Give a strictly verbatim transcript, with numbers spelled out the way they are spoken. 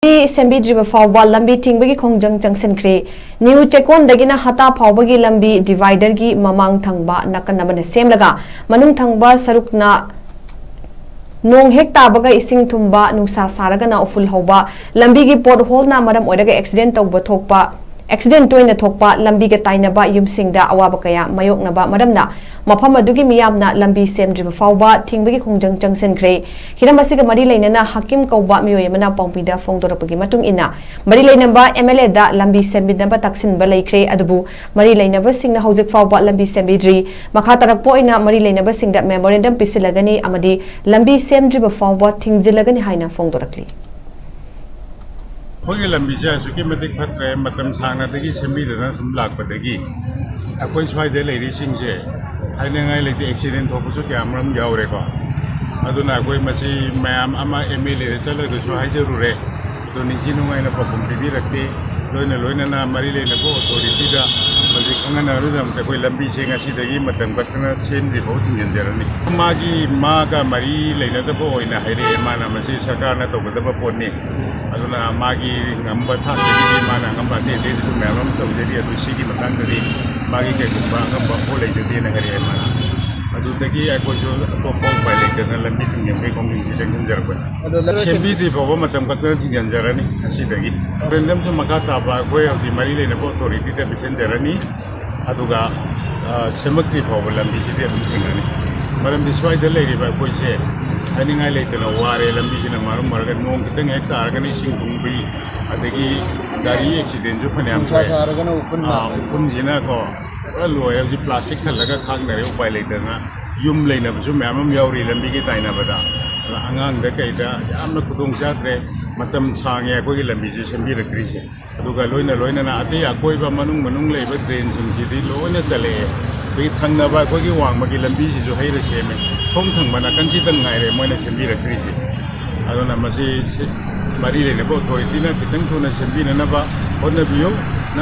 ꯁꯦꯝꯕꯤꯗ꯭ꯔꯤꯕ ꯐꯥꯎꯕ ꯂꯝꯕꯤ ꯊꯤꯡꯕꯒꯤ ꯈꯣꯡꯖꯪ ꯆꯪꯁꯤꯟꯈ꯭ꯔꯦ꯫ ꯅ꯭ꯌꯨ ꯆꯦꯛꯀꯣꯟꯗꯒꯤꯅ ꯍꯇꯥ ꯐꯥꯎꯕꯒꯤ ꯂꯝꯕꯤ dividerꯒꯤ ꯃꯃꯥꯡ ꯊꯪꯕ ꯅꯥꯀꯟ ꯑꯃꯅ ꯁꯦꯝꯂꯒ, ꯃꯅꯨꯡ ꯊꯪꯕ ꯁꯔꯨꯛꯅ ꯅꯣꯡ ꯍꯦꯛ ꯇꯥꯕꯒ ꯏꯁꯤꯡ ꯊꯨꯝꯕ, ꯅꯨꯡꯁꯥ ꯁꯥꯔꯒꯅ ꯎꯐꯨꯜ ꯍꯧꯕ, ꯂꯝꯕꯤꯒꯤ potholeꯅ ꯃꯔꯝ ꯑꯣꯏꯔꯒ accident ꯇꯧꯕ ꯊꯣꯛꯄ, accident ꯇꯣꯏꯅ ꯊꯣꯛꯄ, ꯂꯝꯕꯤꯒ ꯇꯥꯏꯅꯕ, ꯌꯨꯝꯁꯤꯡꯗ ꯑꯋꯥꯕ ꯀꯌꯥ ꯃꯥꯌꯣꯛꯅꯕ ꯃꯔꯝꯅ ꯃꯐꯝ ꯑꯗꯨꯒꯤ ꯃꯤꯌꯥꯝꯅ ꯂꯝꯕꯤ ꯁꯦꯝꯗ꯭ꯔꯤꯕ ꯐꯥꯎꯕ ꯊꯤꯡꯕꯒꯤ ꯈꯣꯡꯖꯪ ꯆꯪꯁꯤꯟꯈ꯭ꯔꯦ꯫ ꯍꯤꯔꯝ ꯑꯁꯤꯒ ꯃꯔꯤ ꯂꯩꯅꯅ ꯍꯥꯀꯤꯝ ꯀꯧꯕ ꯃꯤꯑꯣꯏ ꯑꯃꯅ ꯄꯥꯎꯃꯤꯗ ꯐꯣꯡꯗꯣꯔꯛꯄꯒꯤ ꯃꯇꯨꯡ ꯏꯟꯅ, ꯃꯔꯤ ꯂꯩꯅꯕ MLAꯗ ꯂꯝꯕꯤ ꯁꯦꯝꯕꯤꯅꯕ ꯇꯛꯁꯤꯟꯕ ꯂꯩꯈ꯭ꯔꯦ, ꯑꯗꯨꯕꯨ ꯃꯔꯤ ꯂꯩꯅꯕꯁꯤꯡꯅ ꯍꯧꯖꯤꯛ ꯐꯥꯎꯕ ꯂꯝꯕꯤ ꯁꯦꯝꯕꯤꯗ꯭ꯔꯤ꯫ ꯃꯈꯥ ꯇꯥꯔꯛꯄ ꯑꯣꯏꯅ ꯃꯔꯤ ꯂꯩꯅꯕꯁꯤꯡꯗ memorandum ꯄꯤꯁꯤꯜꯂꯒꯅꯤ ꯑꯃꯗꯤ ꯂꯝꯕꯤ ꯁꯦꯝꯗ꯭ꯔꯤꯕ ꯐꯥꯎꯕ ꯊꯤꯡꯖꯤꯜꯂꯒꯅꯤ ꯍꯥꯏꯅ ꯐꯣꯡꯗꯣꯔꯛꯂꯤ꯫ ꯑꯩꯈꯣꯏꯒꯤ ꯂꯝꯕꯤꯁꯦ ꯑꯁꯨꯛꯀꯤ ꯃꯇꯤꯛ ꯐꯠꯇ꯭ꯔꯦ, ꯃꯇꯝ ꯁꯥꯡꯅꯗꯒꯤ ꯁꯦꯝꯕꯤꯗꯅ ꯁꯨꯝ ꯂꯥꯛꯄꯗꯒꯤ ꯑꯩꯈꯣꯏ ꯁ꯭ꯋꯥꯏꯗ ꯂꯩꯔꯤꯁꯤꯡꯁꯦ ꯍꯥꯏꯅꯤꯡꯉꯥꯏ ꯂꯩꯇꯦ, accident ꯊꯣꯛꯄꯁꯨ ꯀꯌꯥ ꯃꯔꯨꯝ ꯌꯥꯎꯔꯦꯀꯣ꯫ ꯑꯗꯨꯅ ꯑꯩꯈꯣꯏ ꯃꯁꯤ ꯃꯌꯥꯝ ꯑꯃ MLAꯗ ꯆꯠꯂꯒꯁꯨ ꯍꯥꯏꯖꯔꯨꯔꯦ, ꯑꯗꯣ ꯅꯤꯡꯊꯤ ꯅꯨꯡꯉꯥꯏꯅ ꯄꯥꯎꯈꯨꯝ ꯄꯤꯕꯤꯔꯛꯇꯦ꯫ ꯂꯣꯏꯅ ꯂꯣꯏꯅꯅ ꯃꯔꯤ ꯂꯩꯅꯕ authorityꯗ ꯃꯁꯤ ꯈꯪꯍꯟꯅꯕꯒꯤꯗꯃꯛꯇ ꯑꯩꯈꯣꯏ ꯂꯝꯕꯤꯁꯦ ꯉꯁꯤꯗꯒꯤ ꯃꯇꯝ ꯀꯛꯇꯅ ꯁꯦꯝꯗ꯭ꯔꯤ ꯐꯥꯎ ꯊꯤꯡꯖꯤꯟꯖꯔꯅꯤ꯫ ꯃꯥꯒꯤ, ꯃꯥꯒ ꯃꯔꯤ ꯂꯩꯅꯗꯕ ꯑꯣꯏꯅ ꯍꯥꯏꯔꯛꯑꯦ, ꯃꯥꯅ ꯃꯁꯤ ꯁꯔꯀꯥꯔꯅ ꯇꯧꯒꯗꯕ ꯄꯣꯠꯅꯤ꯫ ꯑꯗꯨꯅ ꯃꯥꯒꯤ ꯉꯝꯕ ꯊꯥꯛꯇꯒꯤꯗꯤ ꯃꯥꯅ ꯑꯉꯝꯕ ꯑꯇꯩ ꯑꯇꯩꯗꯁꯨ ꯃꯌꯥꯝ ꯑꯃ ꯇꯧꯖꯔꯤ, ꯑꯗꯨ ꯁꯤꯒꯤ ꯃꯇꯥꯡꯗꯗꯤ ꯃꯥꯒꯤ ꯀꯩꯒꯨꯝꯕ ꯑꯉꯝꯕ ꯄꯣꯠ ꯂꯩꯖꯗꯦꯅ ꯍꯥꯏꯔꯛꯑꯦ ꯃꯥꯅ꯫ ꯑꯗꯨꯗꯒꯤ ꯑꯩꯈꯣꯏꯁꯨ ꯑꯇꯣꯞꯄ ꯎꯄꯥꯏ ꯂꯩꯇꯅ ꯂꯝꯕꯤ ꯊꯤꯡꯖꯤꯟꯕꯒꯤ ꯈꯣꯡꯖꯪꯁꯤ ꯆꯪꯁꯤꯟꯖꯔꯛꯄꯅꯤ꯫ ꯑꯗꯣ ꯂꯝꯕꯤ ꯁꯦꯝꯕꯤꯗ꯭ꯔꯤ ꯐꯥꯎꯕ ꯃꯇꯝ ꯀꯛꯇꯅ ꯊꯤꯡꯖꯤꯟꯖꯔꯅꯤ ꯉꯁꯤꯗꯒꯤ꯫ Memorandumꯁꯨ ꯃꯈꯥ ꯇꯥꯕ ꯑꯩꯈꯣꯏ ꯍꯧꯖꯤꯛ ꯃꯔꯤ ꯂꯩꯅꯕ authorityꯗ ꯄꯤꯁꯤꯟꯖꯔꯅꯤ꯫ ꯑꯗꯨꯒ, ꯑ, ꯁꯦꯝꯃꯛꯇ꯭ꯔꯤ ꯐꯥꯎꯕ ꯂꯝꯕꯤꯁꯤꯗꯤ ꯑꯗꯨꯝ ꯊꯤꯡꯒꯅꯤ꯫ ꯃꯔꯝꯗꯤ ꯁ꯭ꯋꯥꯏꯗ ꯂꯩꯔꯤꯕ ꯑꯩꯈꯣꯏꯁꯦ ꯍꯥꯏꯅꯤꯡꯉꯥꯏ ꯂꯩꯇꯅ ꯋꯥꯔꯦ꯫ ꯂꯝꯕꯤꯁꯤꯅ ꯃꯔꯝ ꯑꯣꯏꯔꯒ ꯅꯣꯡ ꯈꯤꯇꯪ ꯍꯦꯛ ꯇꯥꯔꯒꯅ ꯏꯁꯤꯡ ꯊꯨꯝꯕꯤ, ꯑꯗꯒꯤ ꯒꯥꯔꯤ accidentꯁꯨ ꯐꯅꯌꯥꯝ ꯅꯨꯡꯁꯥ ꯊꯣꯛꯑꯦ꯫ ꯁꯥꯔꯒꯅ ꯎꯐꯨꯟ ꯑꯥ, ꯅꯥꯕꯤ꯫ ꯎꯐꯨꯟꯁꯤꯅꯀꯣ ꯄꯨꯔꯥ ꯂꯣꯏꯔꯦ꯫ ꯍꯧꯖꯤꯛ plastic ꯈꯜꯂꯒ ꯈꯥꯡꯅꯔꯦ ꯎꯄꯥꯏ ꯂꯩꯇꯗꯅ꯫ ꯌꯨꯝ ꯂꯩꯅꯕꯁꯨ ꯃꯌꯥꯝ ꯑꯃ ꯌꯥꯎꯔꯤ ꯂꯝꯕꯤꯒꯤ ꯇꯥꯏꯅꯕꯗ꯫ ꯑꯗ ꯑꯉꯥꯡꯗ ꯀꯩꯗ ꯌꯥꯝꯅ ꯈꯨꯗꯣꯡ ꯆꯥꯗ꯭ꯔꯦ꯫ ꯃꯇꯝ ꯁꯥꯡꯉꯦ ꯑꯩꯈꯣꯏꯒꯤ ꯂꯝꯕꯤꯁꯦ ꯁꯦꯝꯕꯤꯔꯛꯇ꯭ꯔꯤꯁꯦ꯫ ꯑꯗꯨꯒ ꯂꯣꯏꯅ ꯂꯣꯏꯅꯅ ꯑꯇꯩ ꯑꯀꯣꯏꯕ ꯃꯅꯨꯡ ꯃꯅꯨꯡ ꯂꯩꯕ drainꯁꯤꯡꯁꯤꯗꯤ ꯂꯣꯏꯅ ꯆꯜꯂꯛꯑꯦ꯫ ꯑꯗꯒꯤ ꯊꯪꯅꯕ ꯑꯩꯈꯣꯏꯒꯤ ꯋꯥꯡꯃꯒꯤ ꯂꯝꯕꯤꯁꯤꯁꯨ ꯍꯩꯔ ꯁꯦꯝꯃꯦ꯫ ꯁꯣꯝ ꯊꯪꯕ ꯅꯥꯀꯟꯁꯤꯗꯪ ꯉꯥꯏꯔꯦ ꯃꯣꯏꯅ ꯁꯦꯝꯕꯤꯔꯛꯇ꯭ꯔꯤꯁꯦ꯫ ꯑꯗꯨꯅ ꯃꯁꯤ ꯁꯤ-, ꯃꯔꯤ ꯂꯩꯅꯕ authorityꯅ ꯈꯤꯇꯪ ꯊꯨꯅ ꯁꯦꯝꯕꯤꯅꯅꯕ ꯍꯣꯠꯅꯕꯤꯌꯨ꯫